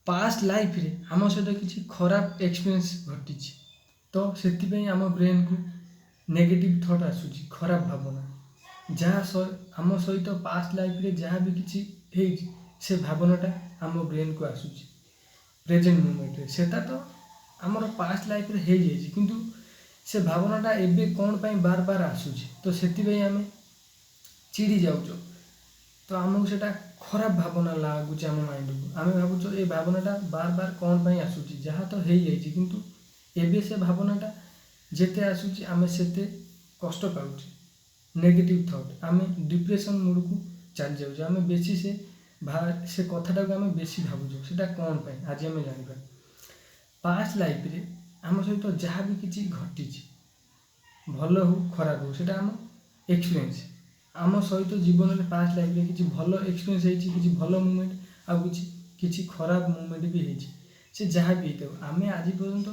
Past ଲାଇଫ୍ରେ ଆମ ସହିତ କିଛି ଖରାପ ଏକ୍ସପିରିଏନ୍ସ ଘଟିଛି, ତ ସେଥିପାଇଁ ଆମ ବ୍ରେନ୍କୁ ନେଗେଟିଭ୍ ଥଟ୍ ଆସୁଛି, ଖରାପ ଭାବନା। ଯାହା ଆମ ସହିତ ପାଷ୍ଟ ଲାଇଫ୍ରେ ଯାହା ବି କିଛି ହେଇଛି, ସେ ଭାବନାଟା ଆମ ବ୍ରେନ୍କୁ ଆସୁଛି ପ୍ରେଜେଣ୍ଟ ମୁମେଣ୍ଟରେ। ସେଟା ତ ଆମର ପାଷ୍ଟ ଲାଇଫ୍ରେ ହେଇଯାଇଛି, କିନ୍ତୁ ସେ ଭାବନାଟା ଏବେ କ'ଣ ପାଇଁ ବାର ବାର ଆସୁଛି? ତ ସେଥିପାଇଁ ଆମେ ଚିଡ଼ି ଯାଉଛୁ। ତ ଆମକୁ ସେଇଟା ଖରାପ ଭାବନା ଲାଗୁଛି ଆମ ମାଇଣ୍ଡକୁ। ଆମେ ଭାବୁଛୁ, ଏ ଭାବନାଟା ବାର ବାର କ'ଣ ପାଇଁ ଆସୁଛି? ଯାହା ତ ହେଇଯାଇଛି, କିନ୍ତୁ ଏବେ ସେ ଭାବନାଟା ଯେତେ ଆସୁଛି, ଆମେ ସେତେ କଷ୍ଟ ପାଉଛେ। ନେଗେଟିଭ୍ ଥଟ୍, ଆମେ ଡିପ୍ରେସନ୍ ମୁଡ଼କୁ ଚାଲି ଯାଉଛେ। ଆମେ ବେଶୀ ସେ କଥାଟାକୁ ଆମେ ବେଶୀ ଭାବୁଛୁ। ସେଇଟା କ'ଣ ପାଇଁ, ଆଜି ଆମେ ଜାଣିବା। ପାଷ୍ଟ ଲାଇଫ୍ରେ ଆମ ସହିତ ଯାହା ବି କିଛି ଘଟିଛି, ଭଲ ହଉ, ଖରାପ ହଉ, ସେଇଟା ଆମ ଏକ୍ସପିରିଏନ୍ସ। ଆମ ସହିତ ଜୀବନରେ ପାଷ୍ଟ ଲାଇଫ୍ରେ କିଛି ଭଲ ଏକ୍ସପିରିଏନ୍ସ ହେଇଛି, କିଛି ଭଲ ମୁମେଣ୍ଟ, ଆଉ କିଛି କିଛି ଖରାପ ମୁମେଣ୍ଟ ବି ହେଇଛି। ସେ ଯାହା ବି ହେଇଥାଉ, ଆମେ ଆଜି ପର୍ଯ୍ୟନ୍ତ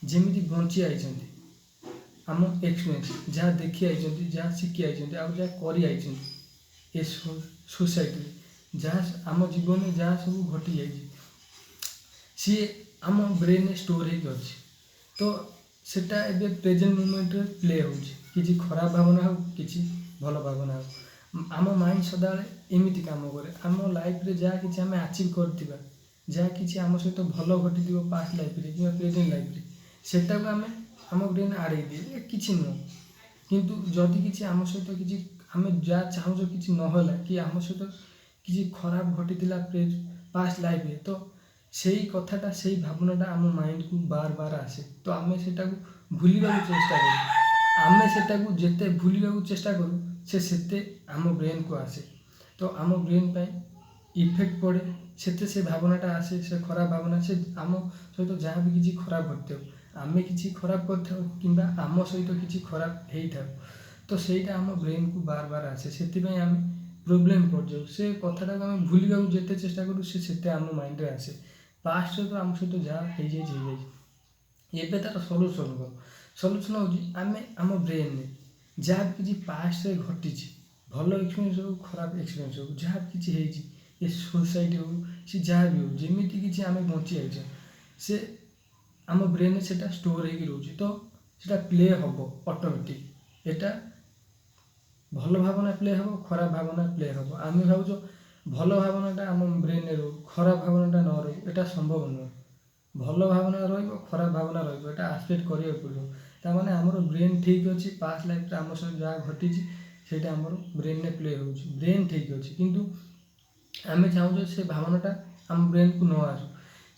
ଯେମିତି ବଞ୍ଚି ଆଇଛନ୍ତି, ଆମ ଏକ୍ସପିରିଏନ୍ସ ଯାହା ଦେଖି ଆଇଛନ୍ତି, ଯାହା ଶିଖି ଆଇଛନ୍ତି ଆଉ ଯାହା କରି ଆଇଛନ୍ତି, ଏ ସୋସାଇଟିରେ ଯାହା ଆମ ଜୀବନରେ ଯାହା ସବୁ ଘଟିଯାଇଛି, ସିଏ ଆମ ବ୍ରେନ୍ରେ ଷ୍ଟୋର୍ ହେଇକି ଅଛି। ତ ସେଟା ଏବେ ପ୍ରେଜେଣ୍ଟ ମୁମେଣ୍ଟରେ ପ୍ଲେ ହେଉଛି। କିଛି ଖରାପ ଭାବନା ହେଉ, କିଛି ଭଲ ଭାବନା ହେଉ, ଆମ ମାଇଣ୍ଡ ସଦାବେଳେ ଏମିତି କାମ କରେ। ଆମ ଲାଇଫ୍ରେ ଯାହା କିଛି ଆମେ ଆଚିଭ୍ କରିଥିବା, ଯାହା କିଛି ଆମ ସହିତ ଭଲ ଘଟିଥିବ ପାଷ୍ଟ ଲାଇଫ୍ରେ କିମ୍ବା ପ୍ରେଜେଣ୍ଟ ଲାଇଫ୍ରେ, ସେଟାକୁ ଆମେ ଆମ ବ୍ରେନ୍ ଆଡ଼େଇ ଦିଏ, ଏ କିଛି ନୁହଁ। କିନ୍ତୁ ଯଦି କିଛି ଆମ ସହିତ କିଛି ଆମେ ଯାହା ଚାହୁଁଛୁ କିଛି ନହେଲା କି ଆମ ସହିତ କିଛି ଖରାପ ଘଟିଥିଲା ପାଷ୍ଟ ଲାଇଫ୍ରେ, ତ ସେଇ କଥାଟା, ସେଇ ଭାବନାଟା ଆମ ମାଇଣ୍ଡକୁ ବାର ବାର ଆସେ। ତ ଆମେ ସେଟାକୁ ଭୁଲିବାକୁ ଚେଷ୍ଟା କରୁ। ଆମେ ସେଟାକୁ ଯେତେ ଭୁଲିବାକୁ ଚେଷ୍ଟା କରୁ, ସେ ସେତେ ଆମ ବ୍ରେନ୍କୁ ଆସେ। ତ ଆମ ବ୍ରେନ୍ ପାଇଁ ଇଫେକ୍ଟ ପଡ଼େ, ସେତେ ସେ ଭାବନାଟା ଆସେ, ସେ ଖରାପ ଭାବନା। ସେ ଆମ ସହିତ ଯାହା ବି କିଛି ଖରାପ ଘଟିଥାଉ, ଆମେ କିଛି ଖରାପ କରିଥାଉ କିମ୍ବା ଆମ ସହିତ କିଛି ଖରାପ ହେଇଥାଉ, ତ ସେଇଟା ଆମ ବ୍ରେନ୍କୁ ବାର ବାର ଆସେ। ସେଥିପାଇଁ ଆମେ ପ୍ରୋବ୍ଲେମ୍ ପଡ଼ିଯାଉ। ସେ କଥାଟାକୁ ଆମେ ଭୁଲିବାକୁ ଯେତେ ଚେଷ୍ଟା କରୁ, ସେ ସେତେ ଆମ ମାଇଣ୍ଡରେ ଆସେ। ପାଷ୍ଟରେ ତ ଆମ ସହିତ ଯାହା ହେଇଯାଇଛି, ହେଇଯାଇଛି। ଏବେ ତା'ର ସଲ୍ୟୁସନ୍ କ'ଣ? ସଲ୍ୟୁସନ୍ ହେଉଛି, ଆମେ ଆମ ବ୍ରେନ୍ରେ ଯାହା ବି କିଛି ପାଷ୍ଟରେ ଘଟିଛି, ଭଲ ଏକ୍ସପିରିଏନ୍ସ ହଉ, ଖରାପ ଏକ୍ସପିରିଏନ୍ସ ହଉ, ଯାହା ବି କିଛି ହେଇଛି, ଏ ସୋସାଇଟି ହଉ, ସେ ଯାହା ବି ହଉ, ଯେମିତି କିଛି ଆମେ ବଞ୍ଚି ଯାଇଛେ, ସେ ଆମ ବ୍ରେନ୍ରେ ସେଇଟା ଷ୍ଟୋର୍ ହେଇକି ରହୁଛି। ତ ସେଇଟା ପ୍ଲେ ହେବ ଅଟୋମେଟିକ୍। ଏଇଟା ଭଲ ଭାବନା ପ୍ଲେ ହେବ, ଖରାପ ଭାବନା ପ୍ଲେ ହେବ। ଆମେ ଭାବୁଛୁ ଭଲ ଭାବନାଟା ଆମ ବ୍ରେନ୍ରେ ରହୁ, ଖରାପ ଭାବନାଟା ନ ରହୁ। ଏଇଟା ସମ୍ଭବ ନୁହଁ। ଭଲ ଭାବନା ରହିବ, ଖରାପ ଭାବନା ରହିବ, ଏଇଟା ଆକ୍ସେପ୍ଟ କରିବାକୁ ପଡ଼ିବ। ତାମାନେ ଆମର ବ୍ରେନ୍ ଠିକ୍ ଅଛି। ପାଷ୍ଟ ଲାଇଫ୍ରେ ଆମ ସହିତ ଯାହା ଘଟିଛି, ସେଇଟା ଆମର ବ୍ରେନ୍ରେ ପ୍ଲେ ହେଉଛି। ବ୍ରେନ୍ ଠିକ୍ ଅଛି, କିନ୍ତୁ ଆମେ ଚାହୁଁଛୁ ସେ ଭାବନାଟା ଆମ ବ୍ରେନ୍କୁ ନ ଆସୁ।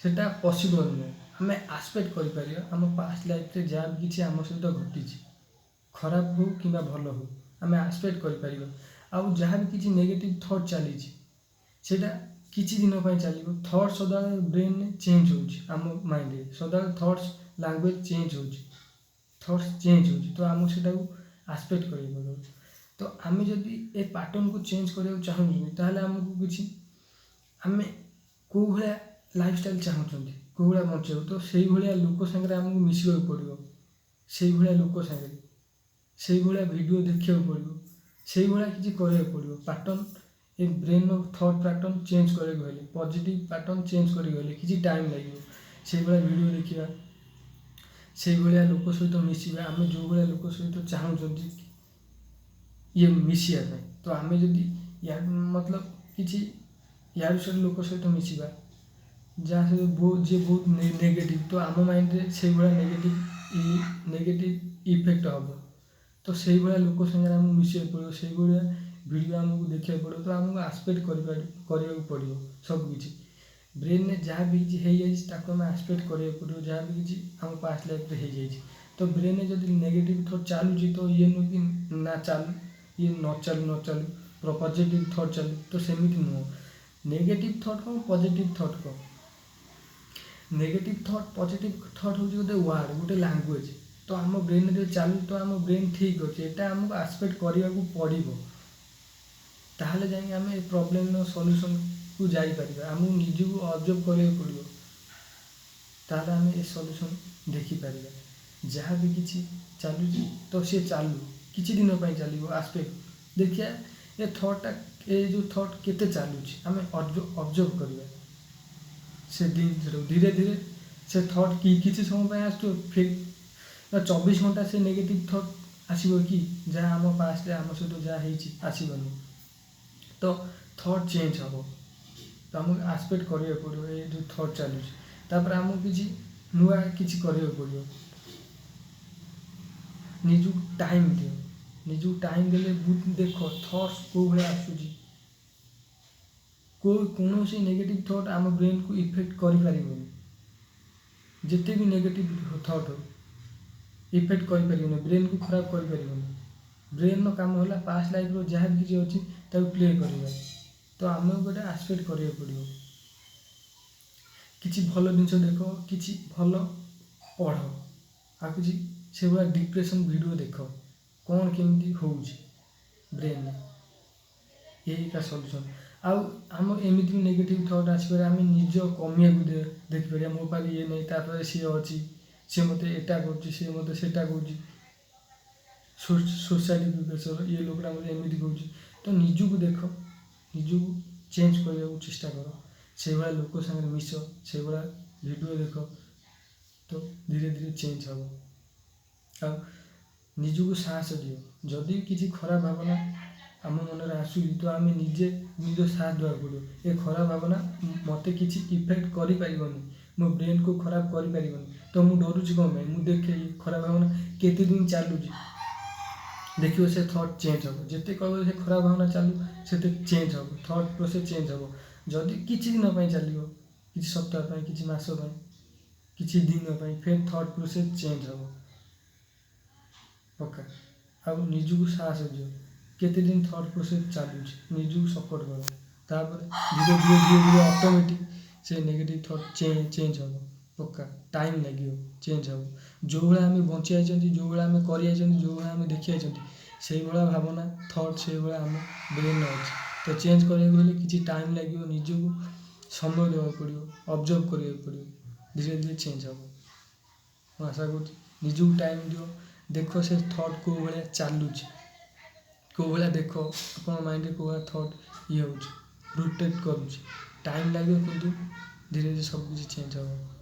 ସେଇଟା ପସିବଲ୍ ନୁହେଁ। ଆମେ ଆକ୍ସେପ୍ଟ କରିପାରିବା, ଆମ ପାଷ୍ଟ ଲାଇଫ୍ରେ ଯାହା ବି କିଛି ଆମ ସହିତ ଘଟିଛି, ଖରାପ ହଉ କିମ୍ବା ଭଲ ହଉ, ଆମେ ଆକ୍ସେପ୍ଟ କରିପାରିବା। ଆଉ ଯାହା ବି କିଛି ନେଗେଟିଭ୍ ଥଟ୍ ଚାଲିଛି, ସେଇଟା କିଛି ଦିନ ପାଇଁ ଚାଲିବ। ଥଟ୍ ସଦାବେଳେ ବ୍ରେନ୍ରେ ଚେଞ୍ଜ ହେଉଛି। ଆମ ମାଇଣ୍ଡରେ ସଦାବେଳେ ଥଟ୍ସ ଲାଙ୍ଗୁଏଜ୍ ଚେଞ୍ଜ ହେଉଛି, ଥଟ୍ସ ଚେଞ୍ଜ ହେଉଛି। ତ ଆମକୁ ସେଇଟାକୁ ଆକ୍ସେପ୍ଟ କରିବାକୁ ପଡ଼ିବ। ତ ଆମେ ଯଦି ଏ ପାଟର୍ନକୁ ଚେଞ୍ଜ କରିବାକୁ ଚାହୁଁଛନ୍ତି, ତାହେଲେ ଆମକୁ କିଛି ଆମେ କେଉଁ ଭଳିଆ ଲାଇଫଷ୍ଟାଇଲ୍ ଚାହୁଁଛନ୍ତି, କେଉଁ ଭଳିଆ ବଞ୍ଚିବାକୁ, ତ ସେଇଭଳିଆ ଲୋକ ସାଙ୍ଗରେ ଆମକୁ ମିଶିବାକୁ ପଡ଼ିବ। ସେଇଭଳିଆ ଲୋକ ସାଙ୍ଗରେ ସେଇଭଳିଆ ଭିଡ଼ିଓ ଦେଖିବାକୁ ପଡ଼ିବ, ସେଇଭଳିଆ କିଛି କରିବାକୁ ପଡ଼ିବ। ପାଟର୍ନ, ଏ ବ୍ରେନ୍ର ଥଟ୍ ପାଟର୍ନ ଚେଞ୍ଜ କରିବାକୁ ହେଲେ, ପଜିଟିଭ୍ ପାଟର୍ନ ଚେଞ୍ଜ କରିବାକୁ ହେଲେ କିଛି ଟାଇମ୍ ଲାଗିବ। ସେଇଭଳିଆ ଭିଡ଼ିଓ ଦେଖିବା, ସେଇଭଳିଆ ଲୋକ ସହିତ ମିଶିବା, ଆମେ ଯେଉଁ ଭଳିଆ ଲୋକ ସହିତ ଚାହୁଁଛନ୍ତି ଇଏ ମିଶିବା ପାଇଁ। ତ ଆମେ ଯଦି ୟା ମତଲବ କିଛି ୟାଡ଼ୁ ସିଆଡ଼ୁ ଲୋକ ସହିତ ମିଶିବା, ଯାହା ସହିତ ବହୁତ ଯିଏ ବହୁତ ନେଗେଟିଭ୍, ତ ଆମ ମାଇଣ୍ଡରେ ସେଇଭଳିଆ ନେଗେଟିଭ୍ ଇଫେକ୍ଟ ହେବ। ତ ସେଇଭଳିଆ ଲୋକ ସାଙ୍ଗରେ ଆମକୁ ମିଶିବାକୁ ପଡ଼ିବ, ସେଇଭଳିଆ ଭିଡ଼ିଓ ଆମକୁ ଦେଖିବାକୁ ପଡ଼ିବ। ତ ଆମକୁ ଆକ୍ସେପ୍ଟ କରିବାକୁ ପଡ଼ିବ ସବୁକିଛି। ବ୍ରେନ୍ରେ ଯାହା ବି କିଛି ହେଇଯାଇଛି, ତାକୁ ଆମେ ଆକ୍ସେପ୍ଟ କରିବାକୁ ପଡ଼ିବ, ଯାହା ବି କିଛି ଆମ ପାଷ୍ଟ ଲାଇଫ୍ରେ ହେଇଯାଇଛି। ତ ବ୍ରେନ୍ରେ ଯଦି ନେଗେଟିଭ୍ ଥଟ୍ ଚାଲୁଛି, ତ ଇଏ ନୁହେଁ କି ନା ଚାଲୁ, ଇଏ ନ ଚାଲୁ, ନ ଚାଲୁ, ପଜିଟିଭ୍ ଥଟ୍ ଚାଲୁ, ତ ସେମିତି ନୁହଁ। ନେଗେଟିଭ୍ ଥଟ୍ କ'ଣ, ପଜିଟିଭ୍ ଥଟ୍ କ'ଣ? ନେଗେଟିଭ୍ ଥଟ୍, ପଜିଟିଭ୍ ଥଟ୍ ହେଉଛି ଗୋଟେ ୱାର୍ଡ଼, ଗୋଟେ ଲାଙ୍ଗୁଏଜ୍। ତ ଆମ ବ୍ରେନ୍ରେ ଚାଲୁ, ତ ଆମ ବ୍ରେନ୍ ଠିକ୍ ଅଛି। ଏଇଟା ଆମକୁ ଆକ୍ସେପ୍ଟ କରିବାକୁ ପଡ଼ିବ। ତାହେଲେ ଯାଇକି ଆମେ ଏ ପ୍ରୋବ୍ଲେମ୍ର ସଲ୍ୟୁସନ୍କୁ ଯାଇପାରିବା। ଆମକୁ ନିଜକୁ ଅବଜର୍ଭ କରିବାକୁ ପଡ଼ିବ, ତାହେଲେ ଆମେ ଏ ସଲ୍ୟୁସନ୍ ଦେଖିପାରିବା। ଯାହା ବି କିଛି ଚାଲୁଛି, ତ ସିଏ ଚାଲୁ, କିଛି ଦିନ ପାଇଁ ଚାଲିବ। ଆସ୍ପେକ୍ଟ ଦେଖିବା, ଏ ଥଟ୍ଟା, ଏ ଯେଉଁ ଥଟ୍ କେତେ ଚାଲୁଛି, ଆମେ ଅବଜର୍ଭ କରିବା। ସେ ଜିନିଷଟାକୁ ଧୀରେ ଧୀରେ ସେ ଥଟ୍ କି କିଛି ସମୟ ପାଇଁ ଆସୁଥିବ, ଫିର୍ 24 ଘଣ୍ଟା ସେ ନେଗେଟିଭ୍ ଥଟ୍ ଆସିବ କି? ଯାହା ଆମ ପାଷ୍ଟରେ ଆମ ସହିତ ଯାହା ହେଇଛି, ଆସିବନି। ତ ଥଟ୍ ଚେଞ୍ଜ ହେବ। ତ ଆମକୁ ଆକ୍ସେପ୍ଟ କରିବାକୁ ପଡ଼ିବ ଏ ଯେଉଁ ଥଟ୍ ଚାଲୁଛି। ତାପରେ ଆମକୁ କିଛି ନୂଆ କିଛି କରିବାକୁ ପଡ଼ିବ। ନିଜକୁ ଟାଇମ୍ ଦିଅ। ନିଜକୁ ଟାଇମ୍ ଦେଲେ ଦେଖ ଥଟ୍ସ କେଉଁ ଭଳିଆ ଆସୁଛି। କେଉଁ କୌଣସି ନେଗେଟିଭ୍ ଥଟ୍ ଆମ ବ୍ରେନ୍କୁ ଇଫେକ୍ଟ କରିପାରିବନି। ଯେତେ ବି ନେଗେଟିଭ୍ ଥଟ୍ ହଉ, ଇଫେକ୍ଟ କରିପାରିବନି, ବ୍ରେନ୍କୁ ଖରାପ କରିପାରିବନି। ବ୍ରେନ୍ର କାମ ହେଲା ପାଷ୍ଟ ଲାଇଫ୍ର ଯାହା ବି କିଛି ଅଛି, ତାକୁ ପ୍ଲେ କରିବା। ତ ଆମକୁ ଗୋଟେ ଆକ୍ସେପ୍ଟ କରିବାକୁ ପଡ଼ିବ। କିଛି ଭଲ ଜିନିଷ ଦେଖ, କିଛି ଭଲ ପଢ଼, ଆଉ କିଛି ସେଭଳିଆ ଡିପ୍ରେସନ୍ ଭିଡ଼ିଓ ଦେଖ, କ'ଣ କେମିତି ହେଉଛି ବ୍ରେନ୍ରେ। ଏଇଟା ସଲ୍ୟୁସନ୍। ଆଉ ଆମ ଏମିତି ବି ନେଗେଟିଭ୍ ଥଟ୍ ଆସିପାରେ, ଆମେ ନିଜ କମିବାକୁ ଦେଖିପାରିବା। ମୋ ପାଖରେ ଇଏ ନାହିଁ, ତାପରେ ସିଏ ଅଛି, ସିଏ ମୋତେ ଏଟା କରୁଛି, ସିଏ ମୋତେ ସେଟା କହୁଛି, ସୋସାଇଟି ପ୍ରେସର, ଇଏ ଲୋକଟା ମୋତେ ଏମିତି କହୁଛି। ତ ନିଜକୁ ଦେଖ, ନିଜକୁ ଚେଞ୍ଜ କରିବାକୁ ଚେଷ୍ଟା କର। ସେଇଭଳିଆ ଲୋକ ସାଙ୍ଗରେ ମିଶ, ସେଇଭଳିଆ ଭିଡ଼ିଓ ଦେଖ, ତ ଧୀରେ ଧୀରେ ଚେଞ୍ଜ ହେବ। ଆଉ ନିଜକୁ ସାହସ ଦିଅ। ଯଦି କିଛି ଖରାପ ଭାବନା ଆମ ମନରେ ଆସୁଛି, ତ ଆମେ ନିଜେ ନିଜ ସାହସ ଦେବାକୁ ପଡ଼ିବ। ଏ ଖରାପ ଭାବନା ମୋତେ କିଛି ଇଫେକ୍ଟ କରିପାରିବନି, ମୋ ବ୍ରେନ୍କୁ ଖରାପ କରିପାରିବନି, ତ ମୁଁ ଡରୁଛି କ'ଣ ପାଇଁ? ମୁଁ ଦେଖେ ଖରାପ ଭାବନା କେତେ ଦିନ ଚାଲୁଛି। ଦେଖିବ ସେ ଥଟ୍ ଚେଞ୍ଜ ହେବ। ଯେତେ କହିବ ସେ ଖରାପ ଭାବନା ଚାଲୁ, ସେତେ ଚେଞ୍ଜ ହେବ, ଥଟ୍ ପ୍ରୋସେସ୍ ଚେଞ୍ଜ ହେବ। ଯଦି କିଛି ଦିନ ପାଇଁ ଚାଲିବ, କିଛି ସପ୍ତାହ ପାଇଁ, କିଛି ମାସ ପାଇଁ, କିଛି ଦିନ ପାଇଁ, ଫେର୍ ଥଟ୍ ପ୍ରୋସେସ୍ ଚେଞ୍ଜ ହେବ ପକ୍କା। ଆଉ ନିଜକୁ ସାହସ ଦିଅ। କେତେ ଦିନ ଥଟ୍ ପ୍ରୋସେସ୍ ଚାଲୁଛି, ନିଜକୁ ସପୋର୍ଟ କର। ତାପରେ ଧୀରେ ଧୀରେ ଧୀରେ ଧୀରେ ଅଟୋମେଟିକ୍ ସେ ନେଗେଟିଭ୍ ଥଟ୍ ଚେଞ୍ଜ ହେବ ପକ୍କା। ଟାଇମ୍ ଲାଗିବ, ଚେଞ୍ଜ ହେବ। ଯେଉଁଭଳିଆ ଆମେ ବଞ୍ଚି ଯାଇଛନ୍ତି, ଯେଉଁଭଳିଆ ଆମେ କରି ଯାଇଛନ୍ତି, ଯେଉଁଭଳିଆ ଆମେ ଦେଖି ଯାଇଛନ୍ତି, ସେଇଭଳିଆ ଭାବନା, ଥଟ୍ ସେଇଭଳିଆ ଆମ ବ୍ରେନ୍ରେ ଅଛି। ତ ଚେଞ୍ଜ କରିବାକୁ ହେଲେ କିଛି ଟାଇମ୍ ଲାଗିବ। ନିଜକୁ ସମୟ ଦେବାକୁ ପଡ଼ିବ, ଅବଜର୍ଭ କରିବାକୁ ପଡ଼ିବ। ଧୀରେ ଧୀରେ ଚେଞ୍ଜ ହେବ, ମୁଁ ଆଶା କରୁଛି। ନିଜକୁ ଟାଇମ୍ ଦିଅ। ଦେଖ ସେ ଥଟ୍ କେଉଁ ଭଳିଆ ଚାଲୁଛି, କେଉଁ ଭଳିଆ ଦେଖ ଆପଣଙ୍କ ମାଇଣ୍ଡରେ କେଉଁ ଭଳିଆ ଥଟ୍ ଇଏ ହେଉଛି, ରୋଟେଟ୍ କରୁଛି। ଟାଇମ୍ ଲାଗିବ, କିନ୍ତୁ ଧୀରେ ଧୀରେ ସବୁ କିଛି ଚେଞ୍ଜ ହେବ।